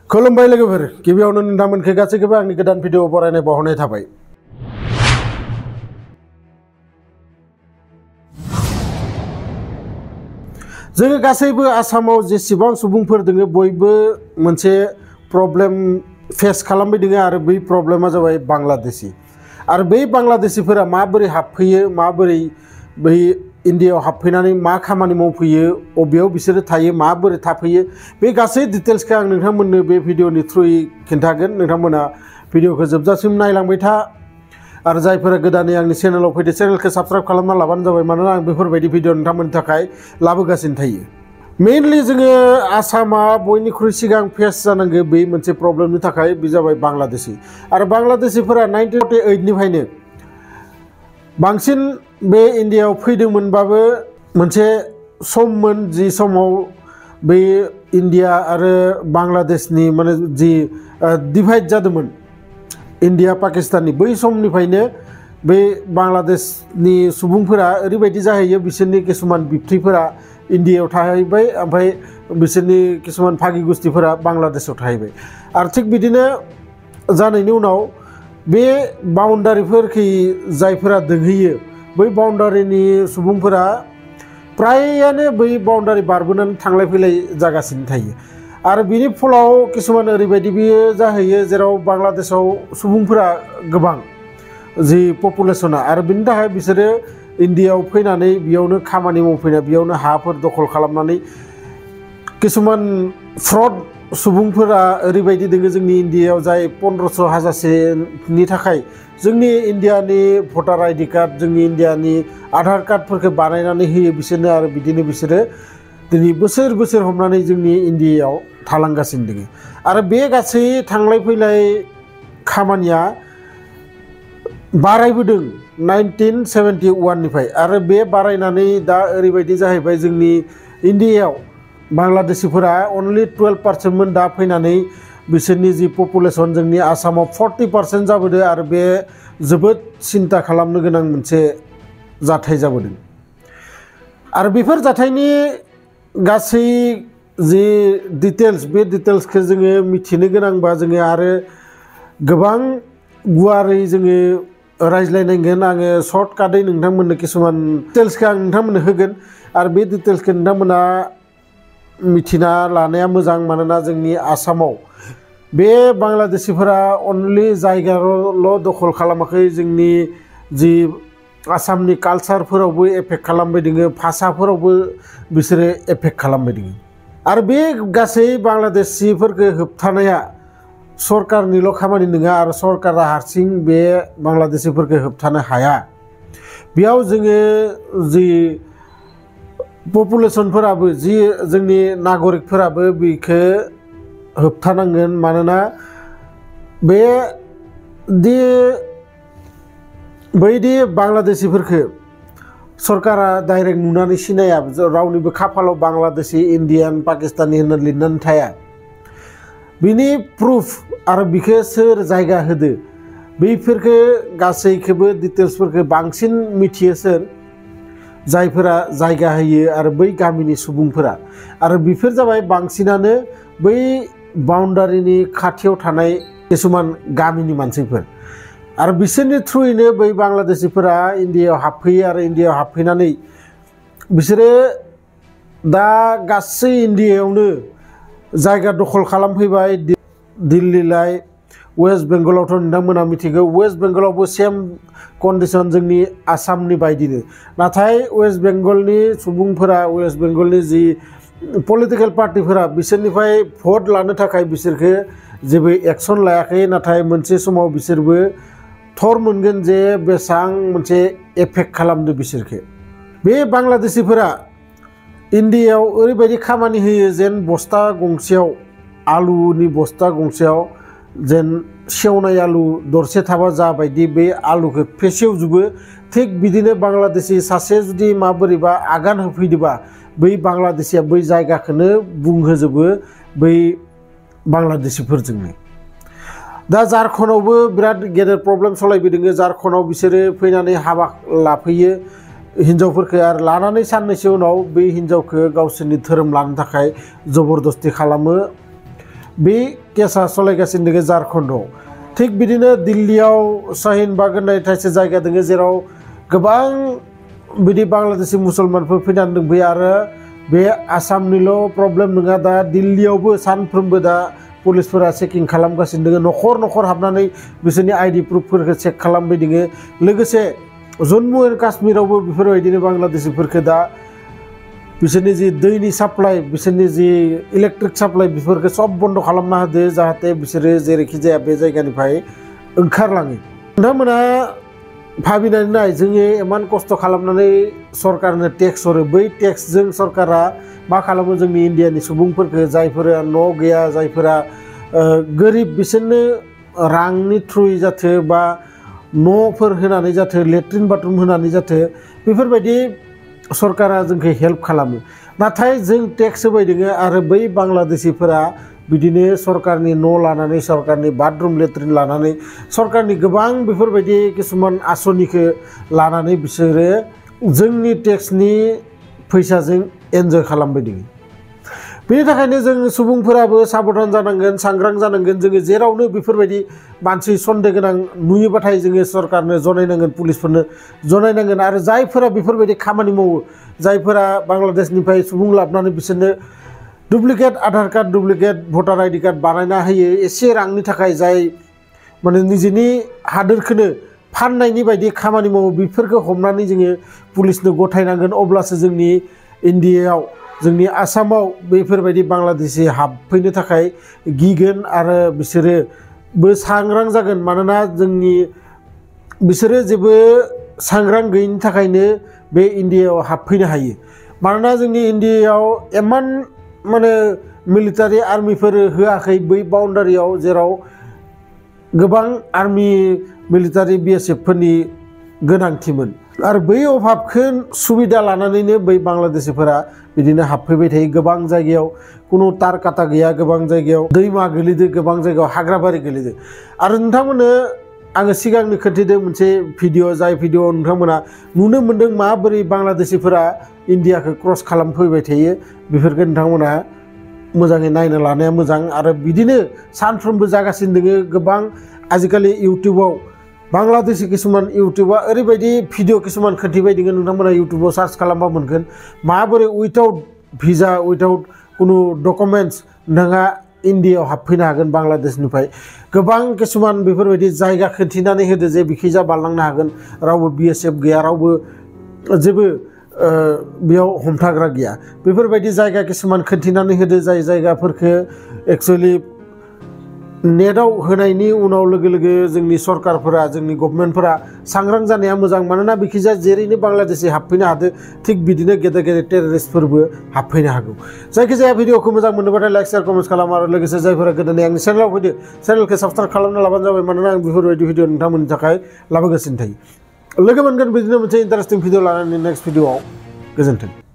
खुलुमबाय लोगोफोर गिबियावनो नोंथांमोनखौ गासैखौबो आंनि गोदान भिडिअ बरायनाय बावहरनाय थाबाय। जोङो गासैबो आसामाव जेसेबां सुबुंफोर दङ बयबो मोनसे प्रब्लेम फेस खालामबाय दङ आरो बै प्रब्लेमा जाबाय बांलादेशी। आरो बै बांलादेशीफोरा माबोरै हाबफैयो, माबोरै बै इन्डियायाव हाबफैनानै मा खामानि मावफैयो, अबेयाव बिसोरो थायो, माबोरै थाफैयो, बे गासै डिटेल्सखौ आं नोंथांमोननो बे भिडिअनि थ्रुयै खिन्थागोन। नोंथांमोना भिडिअखौ जोबजासिम नायलांबाय था आरो जायफोरा गोदानै आंनि चेनेलाव फैदो चेनेलखौ साबस्क्राइब खालामना लाबानो जाबाय, मानोना आं बेफोरबायदि भिडिअ नोंथांमोननि थाखाय लाबोगासिनो थायो। मेइनलि जोङो आसामा बयनिख्रुइ सिगां फेस जानांगौ बै मोनसे प्रब्लेमनि थाखाय, बे जाबाय बांलादेशी। आरो बांलादेशीफोरा 1948निफ्रायनो बांसिन बे इन्डियायाव फैदोंमोनबाबो मोनसे सममोन जि समाव बे इन्डिया आरो बांलादेशनि माने जि डिभाइड जादोंमोन इन्डिया पाकिस्ताननि, बै समनिफ्रायनो बे बांलादेशनि सुबुंफोरा ओरैबायदि जाहैयो, बिसोरनि किसुमान बिबथैफोरा इन्डियायाव थाहैबाय, ओमफ्राय बिसोरनि किसुमान फागि गुस्थिफोरा बांलादेशआव थाहैबाय। आरो थिग बिदिनो जानायनि उनाव बे बाउन्डारिफोरखै जायफोरा दोंहैयो बै बाउन्डारिनि सुबुंफोरा प्रायानो बै बाउन्डारि बारबोनानै थांलाय फैलाय जागासिनो थायो। आरो बिनि फलाव किसुमान ओरैबायदि बियो जाहैयो जेराव बांलादेशआव सुबुंफोरा गोबां जि पपुलेसना, आरो बिनि थाखाय बिसोरो इन्डियायाव फैनानै बेयावनो खामानि मावफैना बेयावनो हाफोर दखल खालामनानै किसुमान फ्रड सुबुंफोरा ओरैबायदि दोङो जोंनि इन्डियायाव जाय 1500 हाजारसेनि थाखाय जोंनि इन्डियानि भटार आइडि कार्ड, जोंनि इन्डियानि आधार कार्डफोरखौ बानायनानै होयो बिसोरनो, आरो बिदिनो बिसोरो दिनै बोसोर बोसोर हमनानै जोंनि इन्डियायाव थालांगासिनो दङ। आरो बे गासै थांलाय फैलाय खामानिया बारायबोदों 1971निफ्राय, आरो बे बारायनानै दा ओरैबायदि जाहैबाय जोंनि इन्डियायाव बांलादेशीफोरा अनलि 12%मोन, दा फैनानै बिसोरनि जि पपुलेसन जोंनि आसामाव 40% जाबोदों। आरो बे जोबोद सिन्था खालामनो गोनां मोनसे जाथाय जाबोदों। आरो बेफोर जाथायनि गासै जि डिटेल्स, बे डिटेल्सखौ जोङो मिथिनो गोनांबा जोङो आरो गोबां गुवारै जोङो रायज्लायनांगोन। आङो सर्टकाटै नोंथांमोननो किसुमान डिटेल्सखौ आं नोंथांमोननो होगोन, आरो बे डिटेल्सखौ नोंथांमोना मिथिना लानाया मोजां। मानोना जोंनि आसामाव बे बांलादेशीफोरा अनलि जायगाल' दखल खालामाखै, जोंनि जि आसामनि कालचारफोरावबो एफेक्ट खालामबाय दङ, भाषाफोरावबो बिसोरो एफेक्ट खालामबाय दङ। आरो बे गासै बांलादेशीफोरखौ होबथानाया सरकारनिल' खामानि नङा, आरो सरकारा हारसिं बे बांलादेशीफोरखौ होबथानो हाया। बेयाव जोङो जि पपुलेसनफोराबो, जि जोंनि नागरिकफोराबो बेखौ होबथानांगोन। मानोना बैदि बांलादेशीफोरखौ सरकारा डाइरेक्ट नुनानै सिनाया, रावनिबो खाफालाव बांलादेशी, इन्डियान, पाकिस्तानी होनना लिरनानै थाया। बिनि प्रुफ आरो बिखौ सोर जायगा होदो बैफोरखौ गासैखौबो डिटेल्सफोरखौ बांसिन मिथियो सोर, जायफोरा जायगा होयो आरो बै गामिनि सुबुंफोरा। आरो बेफोर जाबाय बांसिनानो बै बाउन्डारिनि खाथियाव थानाय किसुमान गामिनि मानसिफोर। आरो बिसोरनि थ्रुयैनो बै बांलादेशीफोरा इन्डियायाव हाबफैयो, आरो इन्डियायाव हाबफैनानै बिसोरो दा गासै इन्डियायावनो जायगा दखल खालामफैबाय। दिल्लीलाय, वेस्ट बेंगलावथ' नोंथांमोना मिथिगौ, वेस्ट बेंगलावबो सेम कन्डिसन जोंनि आसामनि बायदिनो। नाथाय वेस्ट बेंगलनि सुबुंफोरा, वेस्ट बेंगलनि जि पलिटिकेल पार्टिफोरा बिसोरनिफ्राय भट लानो थाखाय बिसोरखौ जेबो एक्सन लायाखै। नाथाय मोनसे समाव बिसोरबो थर मोनगोन जे बेसेबां मोनसे एफेक्ट खालामदो बिसोरखौ। बे बांलादेशीफोरा इन्डियायाव ओरैबायदि खामानि होयो जेन बस्ता गंसेयाव, आलुनि बस्ता गंसेयाव जेन सेवनाय आलु दरसे थाबा जाबायदि बे आलुखौ फेसेवजोबो, थिग बिदिनो बांलादेशी सासे जुदि माबोरैबा आगान होफैदोंबा बै बांलादेशीया बै जायगाखौनो बुंहोजोबो बै बांलादेशीफोरजोंनो। दा झारखन्डआवबो बिराद गेदेर प्रब्लेम सलायबाय दङ। झारखन्डआव बिसोरो फैनानै हाबा लाफैयो हिन्जावफोरखौ, आरो लानानै साननैसो उनाव बै हिन्जावखौ गावसोरनि धोरोम लानो थाखाय जबरदस्ति खालामो। बे केसा सलायगासिनो दङ झारखन्डआव थिग बिदिनो दिल्लीयाव शाहिन बाग होननाय थाइसे जायगा दङ जेराव गोबां बिदि बांलादेशी मुसलमानफोर फैनानै दंफैयो आरो बे आसामनिल' प्रब्लेम नङा दा दिल्लीयावबो सानफ्रोमबो दा पुलिसफोरा चेकिं खालामगासिनो दङ न'खर न'खर हाबनानै बिसोरनि आइडि प्रुफफोरखौ चेक खालामबाय दङ लोगोसे जम्मु एन्ड काश्मीरावबो बेफोरबायदिनो बांलादेशीफोरखौ दा बिसोरनि जि दैनि साप्लाइ बिसोरनि जि इलेक्ट्रिक साप्लाइ बेफोरखौ सब बन्द खालामना होदो जाहाथे बिसोरो जेरैखि जाया बे जायगानिफ्राय ओंखारलाङो नोंथांमोना भाबिनानै नाय जोङो इमान खस्थ' खालामनानै सरकारनो टेक्स हरो बै टेक्सजों सरकारा मा खालामो जोंनि इन्डियानि सुबुंफोरखौ जायफोरा न' गैया जायफोरा गोरिब बिसोरनो रांनि थ्रुयै जाथो बा न'फोर होनानै जाथो लेट्रिन बाथरुम होनानै जाथो बेफोरबायदि सरकारा जोंखौ हेल्प खालामो नाथाय जों टेक्स होबाय दोङो आरो बै बांलादेशीफोरा बिदिनो सरकारनि न' लानानै सरकारनि बाथरुम लेट्रिन लानानै सरकारनि गोबां बेफोरबायदि किसुमान आसनिखौ लानानै बिसोरो जोंनि टेक्सनि फैसाजों एन्जय खालामबाय दोङो बेनि थाखायनो जों सुबुंफोराबो साबधान जानांगोन सांग्रां जानांगोन जोङो जेरावनो बेफोरबायदि मानसि सन्देह गोनां नुयोबाथाय जोङो सरकारनो जनायनांगोन पुलिसफोरनो जनायनांगोन आरो जायफोरा बेफोरबायदि खामानि मावो जायफोरा बांलादेशनिफ्राय सुबुं लाबोनानै बिसोरनो डुप्लिकेट आधार कार्ड डुप्लिकेट भटार आइडि कार्ड बानायना होयो एसे रांनि थाखाय जाय माने निजेनि हादोरखौनो फाननायनि बायदि खामानि मावो बेफोरखौ हमनानै जोङो पुलिसनो गथायनांगोन अब्लासो जोंनि इन्डियायाव जोंनि आसामाव बेफोरबायदि बांलादेशी हाबफैनो थाखाय गिगोन आरो बिसोरोबो सांग्रां जागोन मानोना जोंनि बिसोरो जेबो सांग्रां गैयिनि थाखायनो बे इन्डियायाव हाबफैनो हायो मानोना जोंनि इन्डियायाव इमान माने मिलिटारि आर्मिफोर होआखै बै बाउन्डारियाव जेराव गोबां आर्मि मिलिटारि BSF फोरनि गोनांथिमोन आरो बै अभाबखौ सुबिदा लानानैनो बै बांलादेशीफोरा बिदिनो हाबफैबाय थायो गोबां जायगायाव कुनु तार काटा गैया गोबां जायगायाव दैमा गोलैदो गोबां जायगायाव हाग्राबारि गोलैदो आरो नोंथांमोननो आङो सिगांनो खोन्थिदों मोनसे भिडिअ जाय भिडिअ नोंथांमोना नुनो मोन्दों माबोरै बांलादेशीफोरा इन्डियाखौ क्रस खालामफैबाय थायो बेफोरखौ नोंथांमोना मोजाङै नायनो लानाया मोजां आरो बिदिनो सानफ्रोमबो जागासिनो दोङो गोबां आजिखालि इउटुबाव बांलादेशी किसुमान इउटुबा ओरैबायदि भिडिअ किसुमान खोन्थिबाय दोङो नोंथांमोना इउटुबाव सार्च खालामबा मोनगोन माबोरै उइथाउट भिजा उइथाउट कुनु डकुमेन्ट्स नोंहा इन्डियायाव हाबफैनो हागोन बांलादेशनिफ्राय गोबां किसुमान बेफोरबायदि जायगा खोन्थिनानै होदो जे बिखैजा बारलांनो हागोन रावबो BSF गैया रावबो जेबो बेयाव हमथाग्रा गैया बेफोरबायदि जायगा किसुमान खोन्थिनानै होदो जाय जायगाफोरखौ एक्चुअलि नेटआव होनायनि उनाव लोगो लोगो जोंनि सरकारफोरा जोंनि गभर्नमेन्टफोरा सांग्रां जानाया मोजां मानोना बिखिजा जेरैनो बांलादेशी हाबफैनो हादो थिग बिदिनो गेदेर गेदेर टेररिस्टफोरबो हाबफैनो हागौ जायखिजाया भिडिअखौ मोजां मोनोबाथाय लाइक शेयार कमेन्ट खालाम आरो लोगोसे जायफोरा गोदानै आंनि चेनेलाव फैदो चेनेलखौ साबस्क्राइब खालामना लाबानो जाबाय मानोना आं बेफोरबायदि भिडिअ नोंथांमोननि थाखाय लाबोगासिनो थायो लोगो मोनगोन बिदिनो मोनसे इन्टारेस्टिं भिडिअ लानानै नेक्स्ट भिडिअआव गोजोन्थों।